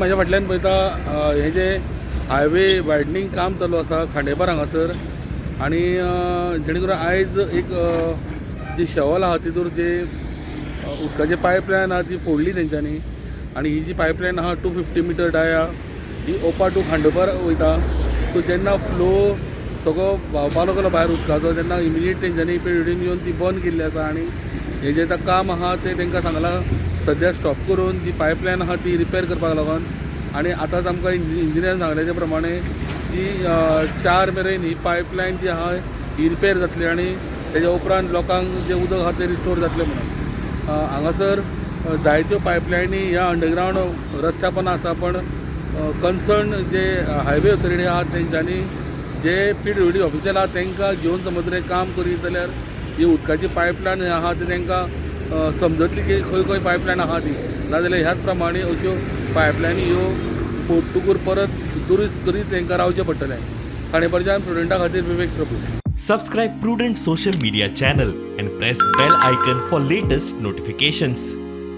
म्हाज्या फाटल्यान पळयता, हें जें हायवे वायडनींग काम चालू आसा खांडेपार हांगासर आनी जेणे करून आयज एक जी शॉवल आहा, तितूर जे उदकाची पायपलायन आहा ती फोडली तेंच्यांनी. आनी ही जी पायपलायन आहा, 250 मिटर डाया, ही ओपा टू खांडेपार वयता. सो जेन्ना फ्लो सगळो व्हांवपाक लागलो भायर उदकाचो, तेन्ना इमिजिएट तेंच्यांनी पिडब्ल्यूडीन येवन ती बंद केल्ली आसा. आनी हें जें आतां काम आहा तें तांकां सांगलां सद्या स्टॉप करून जी पायपलायन आहा ती रिपेर करपाक लागून. आनी आतांच आमकां इंजिनियरान सांगलें त्या प्रमाणे जी 4 मेरेन ही पायपलायन जी आहा ही रिपेर जातली आनी तेज्या उपरांत लोकांक जें उदक आहा तें रिस्टोर जातलें म्हणून. हांगासर जायत्यो पायपलायनी ह्या अंडरग्रावंड रस्त्या पण आसा, पण कन्सर्न जे हायवे ऑथॉरिटी आहा तेंच्यांनी जे पीडब्ल्यूडी ऑफिशियल आहा तांकां घेवन समज जर काम करीत जाल्यार ही उदकाची पायपलायन आहा ती तांकां समजतली की खंय खंय पायपलायन आहा ती. नाजाल्यार ह्याच प्रमाणे अश्यो पायपलायनी ह्यो फोडटकूर परत दुरुस्त करीत तांकां रावचें पडटलें. खांडेपारच्यान प्रुडंटा खातीर विवेक Prabhu. Subscribe Prudent social media channel and press bell icon for latest notifications.